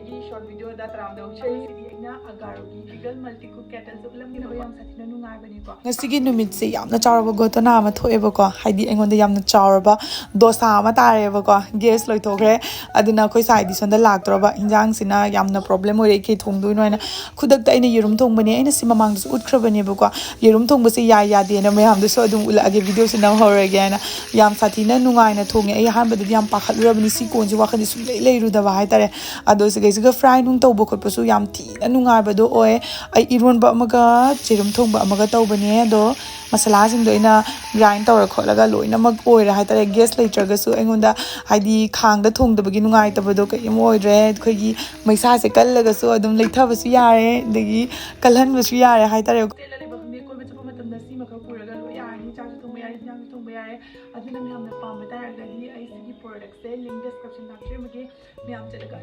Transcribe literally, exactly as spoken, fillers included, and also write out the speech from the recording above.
ꯑꯩ ꯁꯣꯔꯠ ꯚꯤꯗꯤꯑꯣꯗ ꯇꯔꯥꯝꯅ ꯑꯣꯟꯁꯤꯜꯂꯤ꯫ ꯑꯩꯅ ꯑꯒꯥꯔꯣꯒꯤ ꯔꯤꯒꯜ ꯃꯜꯇꯤ ꯀꯨꯛ ꯀꯦꯇꯜꯁꯦ ꯎꯠꯂꯝꯒꯦ꯫ ꯌꯥꯝ ꯁꯥꯊꯤꯅ ꯅꯨꯡꯉꯥꯏꯕꯅꯤꯀꯣ꯫ ꯉꯁꯤꯒꯤ ꯅꯨꯃꯤꯠꯁꯦ ꯌꯥꯝꯅ ꯆꯥꯎꯔꯕ ꯘꯣꯇꯅꯥ ꯑꯃ ꯊꯣꯛꯑꯦꯕꯀꯣ꯫ ꯍꯥꯏꯗꯤ ꯑꯩꯉꯣꯟꯗ ꯌꯥꯝꯅ ꯆꯥꯎꯔꯕ ꯗꯣꯁꯥ ꯑꯃ ꯇꯥꯔꯦꯕꯀꯣ꯫ ꯒ꯭ꯌꯥꯁ ꯂꯣꯏꯊꯣꯛꯈ꯭ꯔꯦ꯫ ꯑꯗꯨꯅ ꯑꯩꯈꯣꯏ ꯁꯥꯏꯗꯤ ꯁꯣꯝꯗ ꯂꯥꯛꯇ꯭ꯔꯕ꯫ ꯍꯤꯟꯖꯥꯡꯁꯤꯅ ꯌꯥꯝꯅ ꯄ꯭ꯔꯣꯕ꯭ꯂꯦꯝ ꯑꯣꯏꯔꯦ, ꯀꯩ ꯊꯣꯡꯗꯣꯏꯅꯣ ꯍꯥꯏꯅ꯫ ꯈꯨꯗꯛꯇ ꯑꯩꯅ ꯌꯦꯔꯨꯝ ꯊꯣꯡꯕꯅꯦ꯫ ꯑꯩꯅ ꯁꯤ ꯃꯃꯥꯡꯗꯁꯨ ꯎꯠꯈ꯭ꯔꯕꯅꯦꯕꯀꯣ꯫ ꯌꯦꯔꯨꯝ ꯊꯣꯡꯕꯁꯦ ꯌꯥꯏ ꯌꯥꯗꯦꯅ ꯃꯌꯥꯝꯗꯁꯨ ꯑꯗꯨꯝ ꯎꯠꯂꯛꯑꯒꯦ, ꯚꯤꯗꯤꯑꯣꯁꯦ ꯅꯝꯍꯧꯔꯒꯦ ꯍꯥꯏꯅ꯫ ꯌꯥꯝ ꯁꯥꯊꯤꯅ ꯅꯨꯡꯉꯥꯏꯅ ꯊꯣꯡꯉꯦ꯫ ꯑꯩ ꯑꯍꯥꯟꯕꯗꯗꯤ ꯌꯥꯝ ꯄꯥꯈꯠꯂꯨꯔꯕꯅꯤ, ꯁꯤ ꯀꯣꯟꯁꯦ ꯋꯥꯈꯜꯗꯤ ꯁꯨꯡꯂꯩ ꯂꯩꯔꯨꯗꯕ ꯍꯥꯏꯇꯥꯔꯦ꯫ ꯑꯗꯣ ꯁꯤꯈꯩꯁꯤꯒ ꯐ꯭ꯔꯥꯏ ꯅꯨꯡ ꯇꯧꯕ ꯈꯣꯠꯄꯁꯨ ꯌꯥꯝ ꯊꯤꯅ ꯅꯨꯡꯉꯥꯏꯕꯗꯣ ꯑꯣꯏ꯫ ꯑꯩ ꯏꯔꯣꯟꯕ ꯑꯃꯒ ꯌꯦꯔꯨꯝ ꯊꯣꯡꯕ ꯑꯃꯒ ꯇꯧꯕꯅꯦ꯫ ꯑꯗꯣ ꯃꯁꯥꯂꯥꯁꯤꯡꯗꯣ ꯑꯩꯅ ꯒ꯭ꯔꯥꯏꯟ ꯇꯧꯔ ꯈꯣꯠꯂꯒ ꯂꯣꯏꯅꯃꯛ ꯑꯣꯏꯔꯦ ꯍꯥꯏꯇꯥꯔꯦ꯫ ꯒ꯭ꯌꯥꯁ ꯂꯩꯇ꯭ꯔꯒꯁꯨ ꯑꯩꯉꯣꯟꯗ, ꯍꯥꯏꯗꯤ, ꯈꯥꯡꯗ ꯊꯣꯡꯗꯕꯒꯤ ꯅꯨꯡꯉꯥꯏꯇꯕꯗꯣ ꯀꯔꯤꯝ ꯑꯣꯏꯗ꯭ꯔꯦ꯫ ꯑꯩꯈꯣꯏꯒꯤ ꯃꯩꯁꯥꯁꯦ ꯀꯜꯂꯒꯁꯨ ꯑꯗꯨꯝ ꯂꯩꯊꯕꯁꯨ ꯌꯥꯔꯦ, ꯑꯗꯒꯤ ꯀꯜꯍꯟꯕꯁꯨ ꯌꯥꯔꯦ ꯍꯥꯏꯇꯥꯔꯦ꯫ ꯍꯣꯇꯦꯜꯗ ꯂꯩꯕ ꯈꯪꯗꯦ, ꯀꯣꯏꯕ ꯆꯠꯄ ꯃꯇꯝꯗ ꯁꯤꯃꯈꯛ ꯄꯨꯔꯒ ꯂꯣꯏ ꯌꯥꯔꯅꯤ꯫ ꯆꯥꯛꯁꯨ ꯊꯣꯡꯕ ꯌꯥꯔꯦ, ꯍꯤꯟꯖꯥꯡꯁꯨ ꯊꯣꯡꯕ ꯌꯥꯔꯦ꯫ ꯑꯗꯨꯅ ꯃꯌꯥꯝꯅ ꯄꯥꯝꯕ ꯇꯥꯔꯒꯗꯤ ꯑꯩ ꯁꯤꯒꯤ ꯄ꯭ꯔꯣꯗꯛꯁꯦ ꯂꯤꯡ ꯗꯤꯁꯀ꯭ꯔꯤꯞꯁꯟ ꯍꯥꯞꯆꯔꯝꯃꯒꯦ꯫ ꯃꯌꯥꯝ ꯆꯠꯂꯒ